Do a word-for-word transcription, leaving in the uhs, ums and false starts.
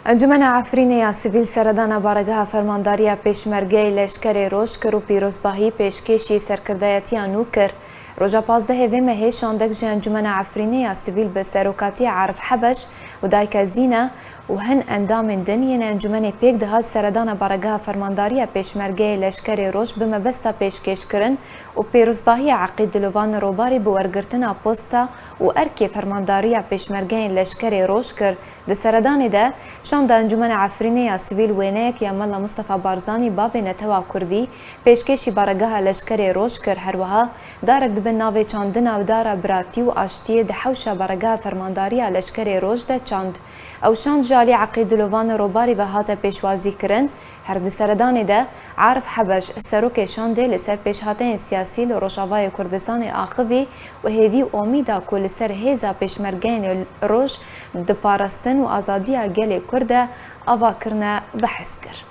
Encûmena Efrînê ya Sivîl seredana baregeha Fermandariya Pêşmergeyê Leşkerê Roj kir û pîrozbahî pêşkêşî serkirdayetiya nû kir. Roja pazdehê vê mehê şandek ji Encûmena Efrînê ya Sivîl bi serokatiya Arif Hebeş û dayika Zîna û hin endamên din yên encûmenê pêk dihat seredana baregeha Fermandariya Pêşmergeyê Leşkerê Roj bi mebesta pêşkêşkirin û pîrozbahiya Eqîd Dilovan Robarî bi wergirtina posta û erkê Fermandariya Pêşmergeyên Leşkerê Roj kir. Di seredanê de şanda Encûmena Efrînê ya Sivîl wêneyek ya Mela Mistefa Barzanî, bavê netewa Kurdî, pêşkêşî baregeha Leşkerê Roj kir. Her wiha darek di bin navê çandina û dara biratî û aştiyê di hewşa baregeha Fermandariya Leşkerê Roj de çand. Ew şand ji alî Eqîd Dilovan Robarî ve hate pêşwazîkirin. Her di seredanê de Arif Hebeş, serokê şandê, li ser pêşhateyên siyasî li Rojavayê Kurdistanê axivî û hêvî û omîda ku li ser hêza pêşmergeyên Roj di parastin û azadiya gelê Kurd de ava kirine behs kir.